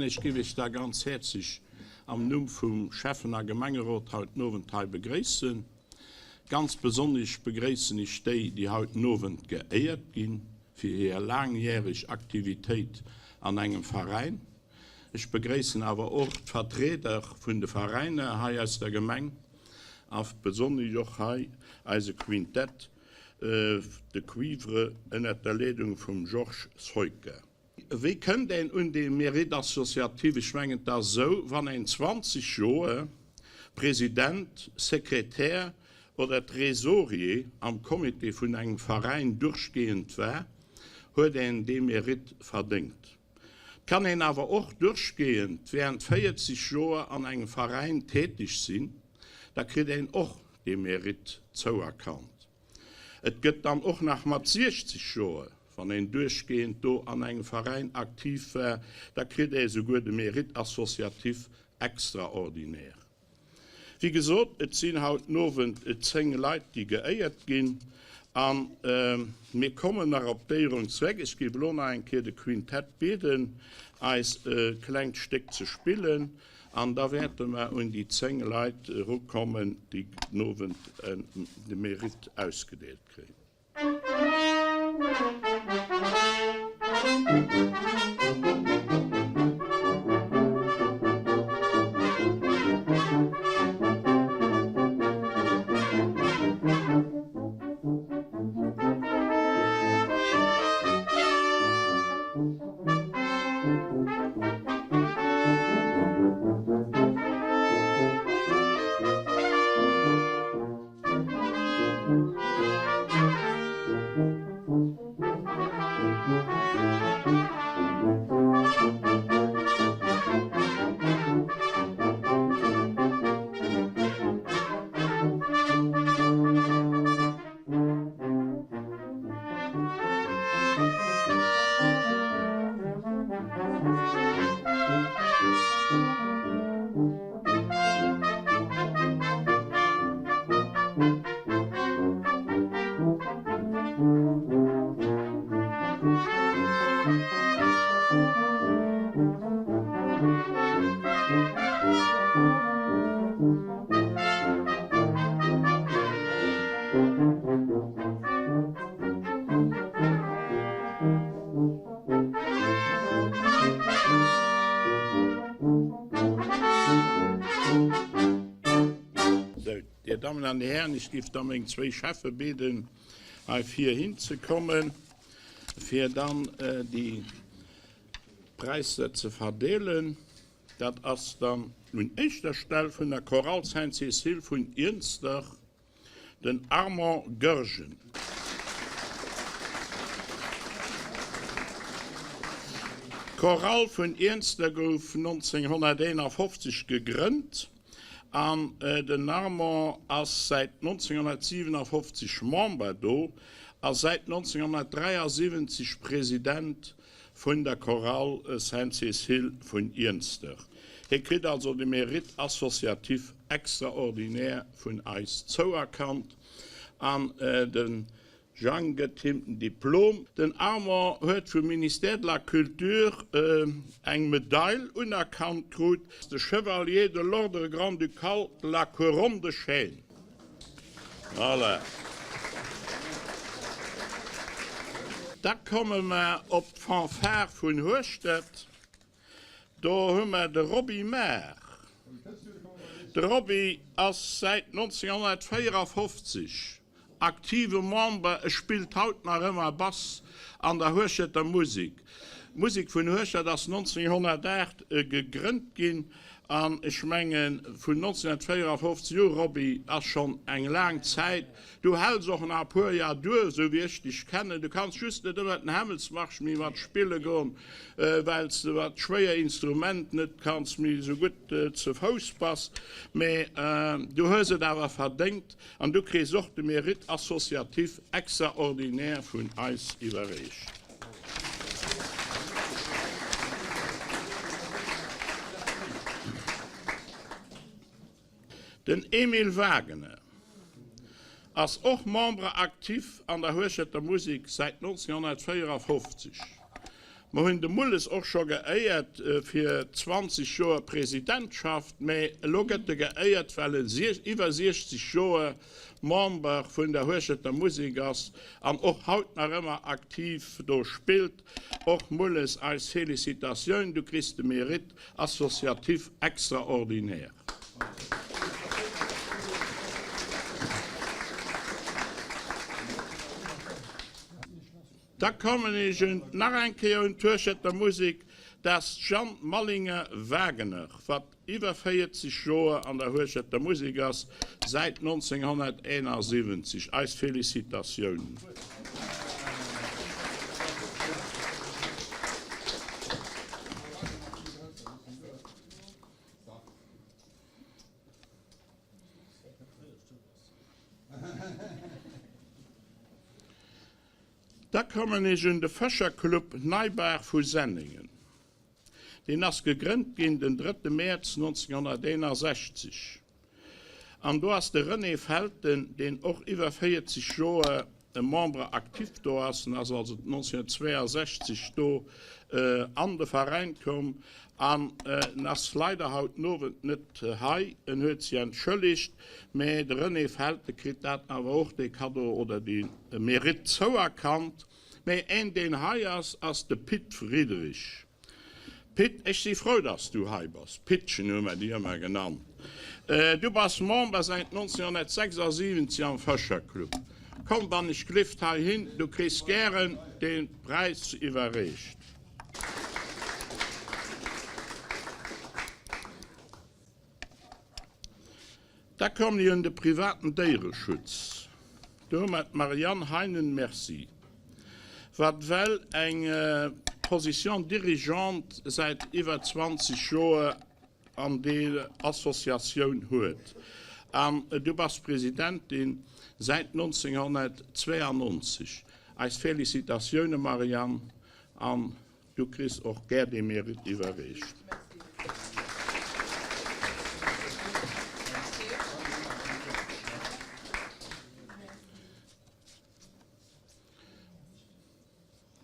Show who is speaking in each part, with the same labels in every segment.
Speaker 1: Ech géif Iech da ganz häerzlech am Numm vum Schäffen a Gemengerot haut den Owend hei begréissen. Ganz besonnesch begréissen ech déi, déi haut den Owend geéiert ginn fir hir laangjäreg Aktivitéit an engem Veräin. Ech begréissen awer och d'Vertrieder vun de Veräiner hei aus der Gemeng a besonnesch och hei eise Quintett, de Cuivre ënnert der Leedung vum Georges Soyka. Wéi kënnt een un dee Mérite associatif? Ech mengen, et ass esou, wann een 20 Joer President, Sekretär oder Trésorier am Comité vun engem Veräin duerchgehend war, huet een dee Mérite verdéngt. Et kann een awer och duerchgehend während 40 Joer an engem Veräin tätig sinn, da kritt een och dee Mérite zouerkannt. Et gëtt dann och nach mat 60 Joer, wann een duerchgehend do an engem Veräin aktiv war, da kritt ee souguer de Mérite associatif extraordinaire. Wéi gesot, et sinn haut den Owend 10 Leit, déi geéiert ginn. A mir kommen nach op d'Éierung zeréck. Ech géif elo nach eng Kéier de Quintett bieden, eis e klengt Stéck ze spillen. An da wäerte mer un déi 10 Leit erukommen, déi den Owend de Mérite ausgedeelt kréien. Sou, Dir Dammen an Dir Hären, ech géif da meng zwéi Cheffe bieden, hei vir hinzekommen, fir dann déi Präisser ze verdeelen. Dat ass dann un éischter Stell vun der Chorale Sainte-Cécile vun Iernster den Armand Goergen. D'Chorale vun Iernster gouf 1951 gegrënnt an den Armand ass säit 1957 Member do a säit 1973 President vun der Chorale Sainte-Cécile vun Iernster. Hie kritt also de Mérite associatif extraordinaire vun eis zouerkannt an de Jang gëtt him den Diplom. Den Armand huet vum Ministère de la Culture eng Medail unerkannt krut, de Chevalier de l'Ordre Grand-Ducal de la Couronne de Chêne. Voilà. Da komme mer op d'Fanfare vun Hueschtert. Do hu mer de Roby Maar. De Roby ass säit 1954 aktive Member, e spillt haut nach ëmmer Bass an der Hueschterter Musek. D'Musek vun Hueschtert ass 1908 gegrënnt ginn an ech mengen vun 1954 u, Roby, ass schonn eng laang Zäit. Du häls och nach e puer Jar duer, esou wéi ech dech kennen. Du kanns just net ëmmer den Hämmelsmarsch méi mat spille goen, well s de dat schwéier Instrument net kanns méi esou gutt ze Fouss bass. Mee du hues et awer verdéngt an du kriss och de Mérite associatif extraordinaire vun eis iwwerreecht. Den Emile Wagener ass och Membre actif an der Huescherter Musek säit 1954. Mer hunn de Mulles och scho geéiert fir 20 Joer Presidentschaft, mä elo gëtt e geéiert, well en iwwer 60 Joer Member vun der Hueschelter Musek ass an och haut nach ëmmer aktiv do spillt. Och Mulles, eis Felicitatioun, du kriss de Mérite associatif extraordinaire. Da kommen ech un nach eng Kéier un d'Hueschelter Musek, dat ass d'Jeanne Mallinger-Wagener, wat iwwer 40 Joer an der Hueschelter Musek ass, säit 1971. Eis Félicitatiounen. Da kommen ech un de Fëscherclub Neibaach vu Senningen. Deen ass gegrënnt ginn den drëtte Mäerz 1961. An do ass de René Felten, deen och iwwer 40 Joer e Membre actif do ass, en ass also 1962 do an de Veräin komm an en ass leider haut den Owend net hei, en huet sech entschëllegt, mä de René Felten kritt dat awer och, dee Kaddo oder dee Mérite zouerkannt. Mä een, deen hei ass, ass de Pit Friedrich. Pit, ech si frou, dass s du hei bass. Pitchen hu mer déi ëmmer genannt. Du bass Member säit 1976 am Fëscherclub. Komm wann ech glift heihin, du kriss gären dee Präis iwwerreecht. Da komme mir un de privaten Déiereschutz. Do hu mer d'Marianne Heinen. Merci. Wat well eng Position dirigeante säit iwwer 20 Joer an deer Associatioun huet. An du bass Presidentin säit 1992. Eis Félicitatiounen, Marianne, an Du kriss och gär dee Mérite iwwerreecht.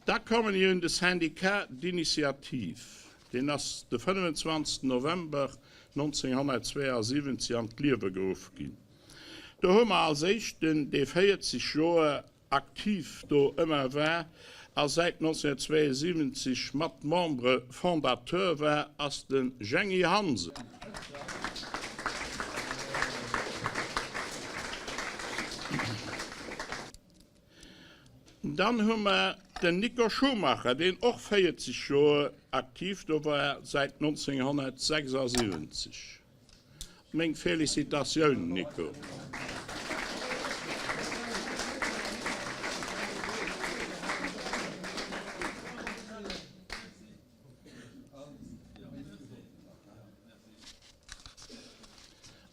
Speaker 1: Da kommen ech un de Syndicat d'initiative. Deen ass de 25 November 1972 an d'Liewe geruff ginn. Do hu mer als éischten dee 40 Joer aktiv do ëmmer war a säit 1972 mat Membre fondateur war, ass de Jeangy Hansen. Dann hu mer den Nico Schumacher, deen och 40 Joer aktiv do war, säit 1976. Meng Felicitatioun, Nico.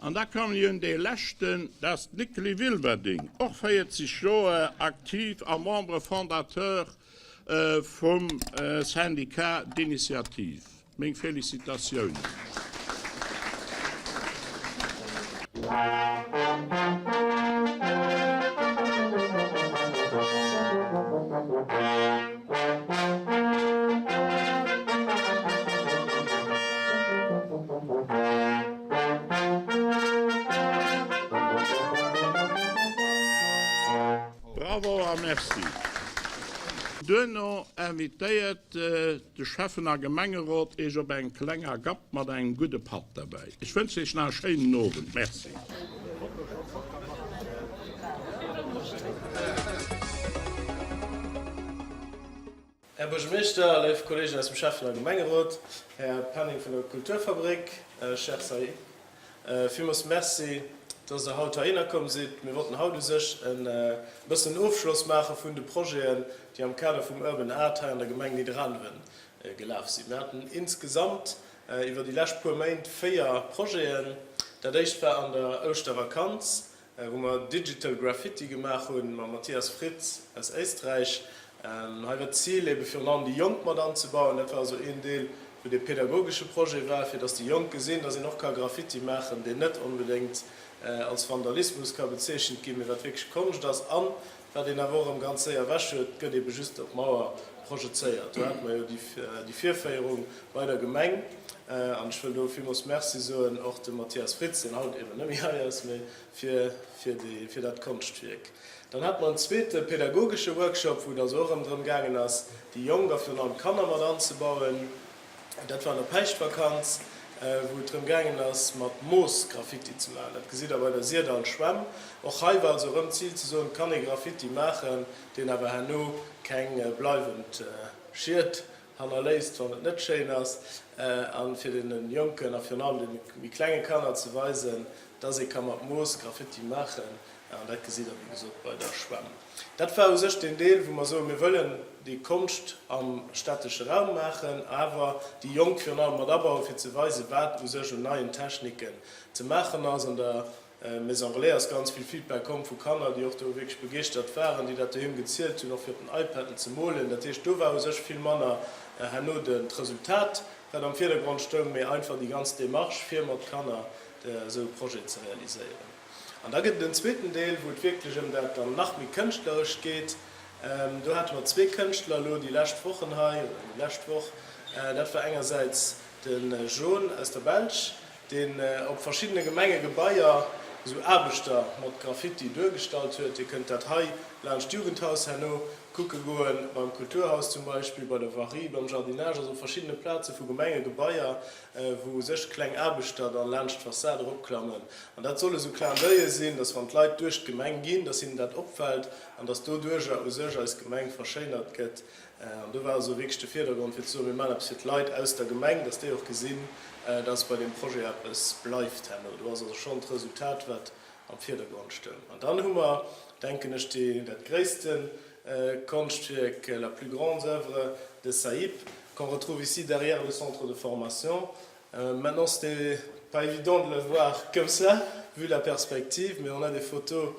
Speaker 1: An da kommen ech un dee leschten, dat ass d'Nickly Wilwerding, och 40 Joer aktiv a Membre fondateur vum Syndicat d'initiative. Meng Félicitatiounen. Bravo a Merci. Duerno invitéiert de Schäffen a Gemengerot Iech op eng kleng Agapp mat engem gudde Patt derbäi. Ech wënschen Iech nach e schéinen Owend. Merci.
Speaker 2: Här Buergermeeschter, léif Kollegen aus dem Schäffen a Gemengerot, Här Penning vun der Kulturfabrik, cher Said, Villmools Merci, dass Der haut heihinner komm sidd. Mir wollten haut u sech e bëssen en Ofschloss maache vun de Projeten, déi am Kader vum Urban Art hei an der Gemeng Nidderaanwen gelaf sinn. Mir haten insgesamt iwwer déi lescht puer Méint 4 Projeten. Dat éischt war an der Ouschtervakanz, wou mer Digital Graffiti gemaach hu mam Matthias Fritz aus Éisträich. Hei war d'Zil ebe virun allem déi Jonk mat anzebauen. Dat war also een Deel, wou dee pedagogesche Projet war, fir datt déi Jonk gesinn, datt een och ka Graffiti maachen, deen net onbedéngt. als Vandalismus ka bezeechent ginn, mee wat wierklech Konscht ass an wat een awer och erëm ganz séier ewech huet, gëtt ebe just op d'Mauer projezéiert. Do hate mer jo déi Virféierung bei der Gemeng an ech wëll do villmools Merci soen, och dem Mathias Fritz, deen haut eben net méi hei ass, mee fir fir dat Konschtwierk. Dann hate mer en zweete pädagogesche Workshop, wou et also och erëm drëm gaangen ass, déi Jonk a virun allem d'Kanner mat anzebauen. Dat war an der Päischtvakanz, wou et drëm gaangen ass, mat Moos Graffiti ze maachen. Dat gesitt Der bei der Syrdall Schwämm. Och hei war also erëm d'Zil ze soen, et kann ee Graffiti maachen, deen awer herno keng bleiwend Schied hannerléisst, wann et net schéin ass. A fir deene Jonken a virun allem deene méi klenge Kanner ze weisen, dass ee ka mat Moos Graffiti maachen. An dat gesitt Der, wéi gesot, bei der Schwämm. Dat war u sech deen Deel, wou mer soen, mir wëllen déi Konscht am städtesche Raum maachen, awer déi Jonk virun allem mat abauen, fir ze weisen, wat u sech un neien Techniken ze maachen ass. An der Maison Relais ass ganz vill Feedback komm vu Kanner, déi och do wierklech begeeschtert waren, déi dat doheem gezielt hunn, och fir op den iPaden ze molen. Dat heescht, do war u sech vill manner herno d'Resultat, wat am Virdergrond stoung, mee einfach déi ganz Démarche, fir mat Kanner esou e Projet ze realiséieren. An da gëtt et en zweeten Deel, wou et wierklech ëm dat dann nach méi Kënschtlerescht geet. Do hate mer zwee Kënschtler elo déi lescht Wochen hei, oder déi lescht Woch. Dat war engersäits de Jon aus der Belsch, deen op verschiddene Gemengegebaier esou Aarbechter mat Graffiti duergestallt huet. Dir kënnt dat hei laanscht d'Jugendhaus herno kucke goen, beim Kulturhaus zum Beispill, bei der Voirie, beim Jardinage, also op verschiddene Plaze vu Gemengegebaier. wou u sech kleng Aarbechter dann laanscht d'Fassad eropklammen. An dat soll esou Clin d'oeil sinn, dass wann d'Leit duerch d'Gemeng ginn, dass hinnen dat opfält an dass doduerjer u sech eis Gemeng verschéinert gëtt. An do war also wierklech de Virdergrond fir ze soen, mir maachen eppes fir d'Leit aus der Gemeng, dass déi och gesinn, dass bei deem Projet eppes bleift herno. Do ass also schonn d'Resultat, wat am Virdergrond stoung. An dann hu mer, denken ech, déi, dat gréisste Konschtwierk, la plus grande oeuvre de Saïb, qu'on retrouve ici derrière le centre de formation. Maintenant, ce n'est pas évident de le voir comme ça, vu la perspective, mais on a des photos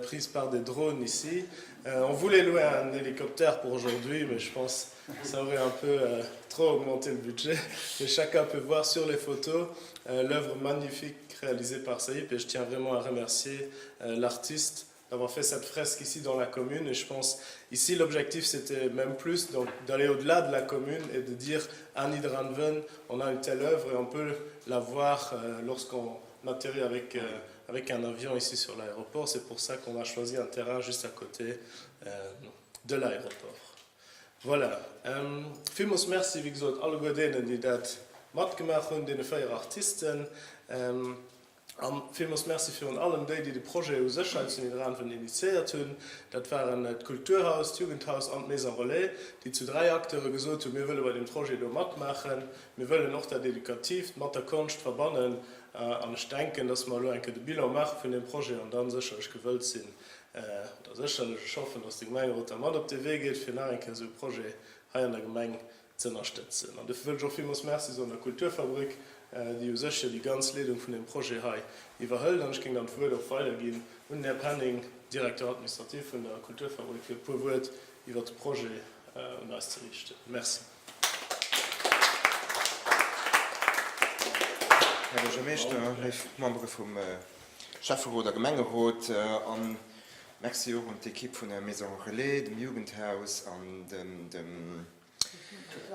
Speaker 2: prises par des drones ici. On voulait louer un hélicoptère pour aujourd'hui, mais je pense que ça aurait un peu trop augmenté le budget. Mais chacun peut voir sur les photos l'œuvre magnifique réalisée par Saïb et je tiens vraiment à remercier l'artiste d'avoir fait cette fresque ici dans la commune et je pense ici l'objectif c'était même plus donc d'aller au-delà de la commune et de dire à Niederanven on a une telle œuvre et on peut la voir euh, lorsqu'on atterrit avec, euh, avec un avion ici sur l'aéroport. C'est pour ça qu'on a choisi un terrain juste à côté euh, de l'aéroport. Voilà. Villmools Merci, wéi gesot, alleguer deenen, déi dat matgemaach hunn, deene 4 Artisten. A villmools Merci virun allem déi, déi de Projet u sech hei zu Nidderaanwen initiéiert hunn. Dat waren d'Kulturhaus, d'Jugendhaus an d'Maison Relais, déi zu 3 Acteure gesot hunn, Mir wëlle bei deem Projet do matmaachen. Mir wëllen och dat Educatiivt mat der Konscht verbannen. An ech denken, dass mer elo eng Kéier de Bilan maache vun deem Projet an da sécherlech gewëllt sinn, oder sécherlech, ech hoffen, dass de Gemengerot da mat op dee Wee geet, fir nach eng Kéier esou e Projet hei an der Gemeng ze ënnerstëtzen. An dofir wëll ech och villmools Merci soen der Kulturfabrik, déi u sech jo déi ganz Leedung vun deem Projet hei iwwerhëlt. An ech géing dann d'Wuert och weiderginn un den Här Penning, Directeur administratif vun der Kulturfabrik, fir e puer Wuert iwwert de Projet un eis ze riichten. Merci.
Speaker 3: Här Buergermeeschter, léif Membere vum Schäfferot a Gemengerot, a Merci och un d'Ekipp vun der Maison Relais, dem Jugendhaus an dem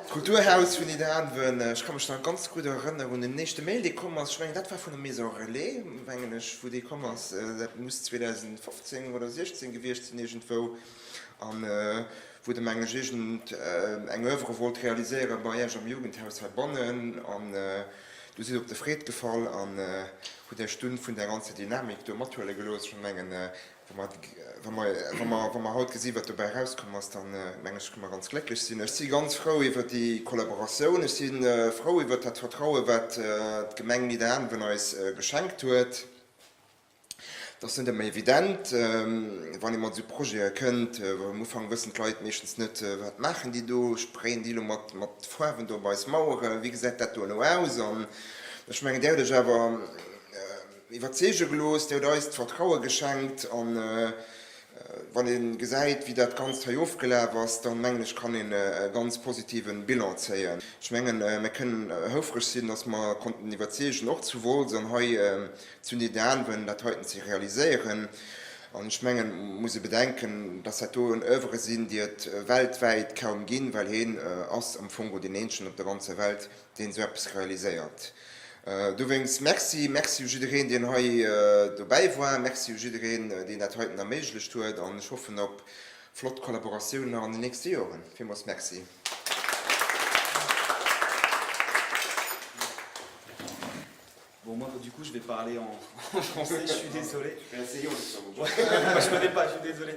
Speaker 3: Kulturhaus vun Nidderaanwen. Ech ka mech nach ganz gutt erënnere un den éischte Mail, dee komm ass. Ech mengen, dat war vun der Maison Relais, mengen ech, wou dee komm ass. Dat muss 2015 oder 16 gewiescht sinn iergendwou. An wou Der, mengen ech, iergend eng Oeuvre wollt realiséiere bei Iech am Jugendhaus heibannen. An du sidd op de Fred gefall an hutt Iech dunn vun där ganzer Dynamik do mathuele gelooss. Ech mengen, Wa mer, wa mer, wa mer haut gesi wat dobäi erauskomm ass, dann mengen ech, kënne mer ganz glécklech sinn. Ech si ganz frou iwwer déi Kollaboratioun. Ech si frou iwwer dat Vertraue wat d'Gemeng Nidderaanwen eis geschenkt huet. Et ass net ëmmer evident, wann ee mat esou Projete kënnt. Am Ufank wëssen d'Leit meeschtens net, wat maachen déi do, sprayen déi elo mat, mat Faarwen do op eis Maueren, wéi gesäit dat do elo aus? An ech mengen, Där hutt Iech awer Iwwerzeege gelooss, Dir hutt eis d'Vertraue geschenkt an Wann ee gesäit, wéi dat Ganzt hei ofgelaf ass, dann mengen ech, kann een e ganz positive Bilan zéien. Ech mengen, mir kënnen houfreg sinn, dass mer konnten iwwerzeegen, och zu Wolz an hei zu Nidderaanwen dat heiten ze realiséieren. An ech mengen, et muss ee bedenken, dass dat do Oeuvre sinn, déi et weltwäit kaum ginn, well hien ass am Fong deen eenzegen op der ganzer Welt, deen esou eppes realiséiert. Dowéinst Merci. Merci u jiddereen, deen hei dobäi war. Merci u jiddereen, deen dat heiten erméiglecht huet. An ech hoffen op flott Kollaboratiounen nach an den nächste Joren. Villmools Merci.
Speaker 4: Bon moi du coup je vais parler en, en français, je suis désolé. Je vais essayer, on est Je connais pas, je suis désolé.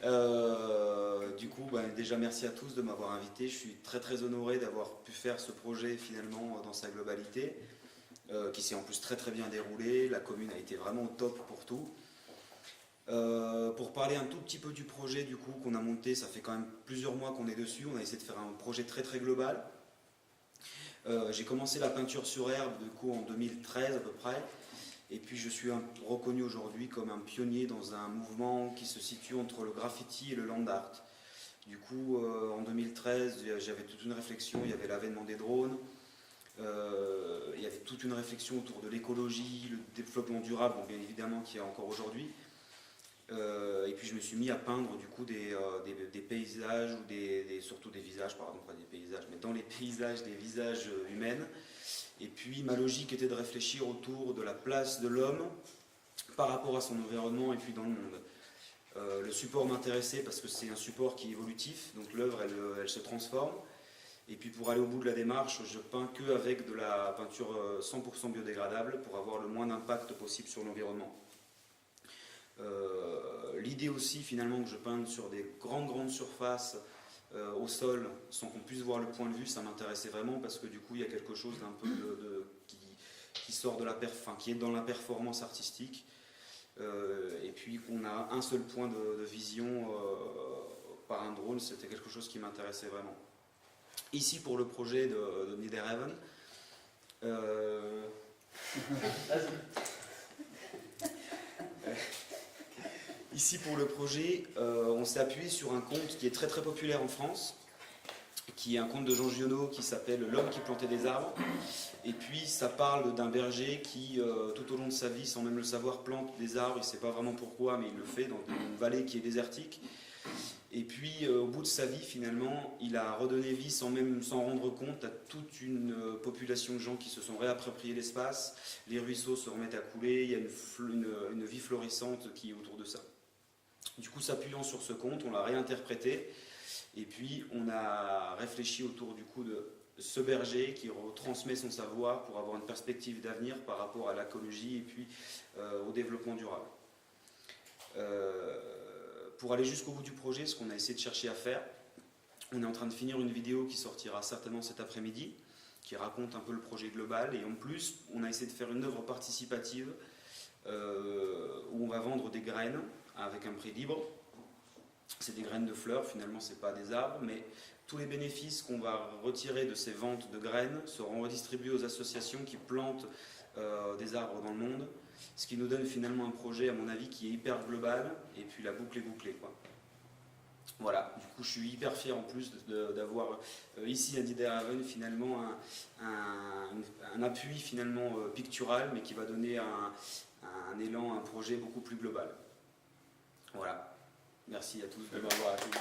Speaker 4: Euh, du coup, ben, déjà merci à tous de m'avoir invité. Je suis très très honoré d'avoir pu faire ce projet finalement euh, dans sa globalité, euh, qui s'est en plus très très bien déroulé. La commune a été vraiment au top pour tout. Euh, pour parler un tout petit peu du projet du coup qu'on a monté, ça fait quand même plusieurs mois qu'on est dessus. On a essayé de faire un projet très très global. Euh, j'ai commencé la peinture sur herbe du coup en 2013 à peu près. Et puis je suis un, reconnu aujourd'hui comme un pionnier dans un mouvement qui se situe entre le graffiti et le land art. Du coup, euh, en 2013, j'avais toute une réflexion, il y avait l'avènement des drones, euh, il y avait toute une réflexion autour de l'écologie, le développement durable, bon, bien évidemment, qui est encore aujourd'hui. Euh, et puis je me suis mis à peindre du coup des, euh, des, des paysages ou des, des, surtout des visages, pardon, pas des paysages, mais dans les paysages des visages euh, humaines. Et puis ma logique était de réfléchir autour de la place de l'homme par rapport à son environnement et puis dans le monde. Euh, le support m'intéressait parce que c'est un support qui est évolutif, donc l'œuvre elle, euh, elle se transforme. Et puis pour aller au bout de la démarche, je peins que avec de la peinture 100% euh, biodégradable pour avoir le moins d'impact possible sur l'environnement. Euh, l'idée aussi finalement que je peinte sur des grandes grandes surfaces euh, au sol sans qu'on puisse voir le point de vue, ça m'intéressait vraiment parce que du coup il y a quelque chose d'un peu de, de, qui, qui sort de la perf, enfin, qui est dans la performance artistique euh, et puis qu'on a un seul point de, de vision euh, par un drone, c'était quelque chose qui m'intéressait vraiment. Ici pour le projet de, de Niederhaven, euh... Ici pour le projet, euh, on s'est appuyé sur un conte qui est très très populaire en France, qui est un conte de Jean Giono qui s'appelle L'homme qui plantait des arbres. Et puis ça parle d'un berger qui, euh, tout au long de sa vie, sans même le savoir, plante des arbres. Il ne sait pas vraiment pourquoi, mais il le fait dans une vallée qui est désertique. Et puis, euh, au bout de sa vie, finalement, il a redonné vie sans même s'en rendre compte à toute une euh, population de gens qui se sont réappropriés l'espace. Les ruisseaux se remettent à couler, il y a une, une, une vie florissante qui est autour de ça. Du coup, s'appuyant sur ce conte, on l'a réinterprété. Et puis, on a réfléchi autour du coup de ce berger qui retransmet son savoir pour avoir une perspective d'avenir par rapport à l'écologie et puis euh, au développement durable. Euh, pour aller jusqu'au bout du projet, ce qu'on a essayé de chercher à faire, on est en train de finir une vidéo qui sortira certainement cet après-midi, qui raconte un peu le projet global. Et en plus, on a essayé de faire une œuvre participative euh, où on va vendre des graines avec un prix libre. C'est des graines de fleurs, finalement, ce n'est pas des arbres, mais tous les bénéfices qu'on va retirer de ces ventes de graines seront redistribués aux associations qui plantent euh, des arbres dans le monde ce qui nous donne finalement un projet, à mon avis, qui est hyper global, et puis la boucle est bouclée. Quoi. Voilà, du coup je suis hyper fier en plus d'avoir euh, ici à Niederhaven finalement un, un, un appui finalement euh, pictural, mais qui va donner un, un élan, un projet beaucoup plus global. Voilà, merci à tous de m'avoir accueilli.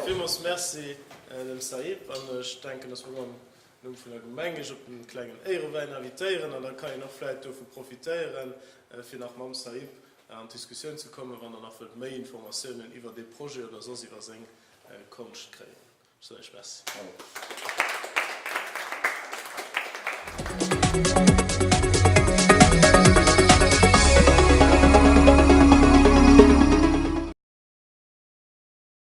Speaker 2: Villmools Merci dem Saïb an ech denken, dass mer am Numm vun der Gemeng iech op en klengen Éierewäin invitéieren an da kann een och vläit dovu profitéieren, fir nach mam Saïb an d'Diskussioun ze kommen, wann der nach wëllt méi Informatiounen iwwer dee Projet oder soss iwwer seng Konscht kréien. Ech soen iech Merci.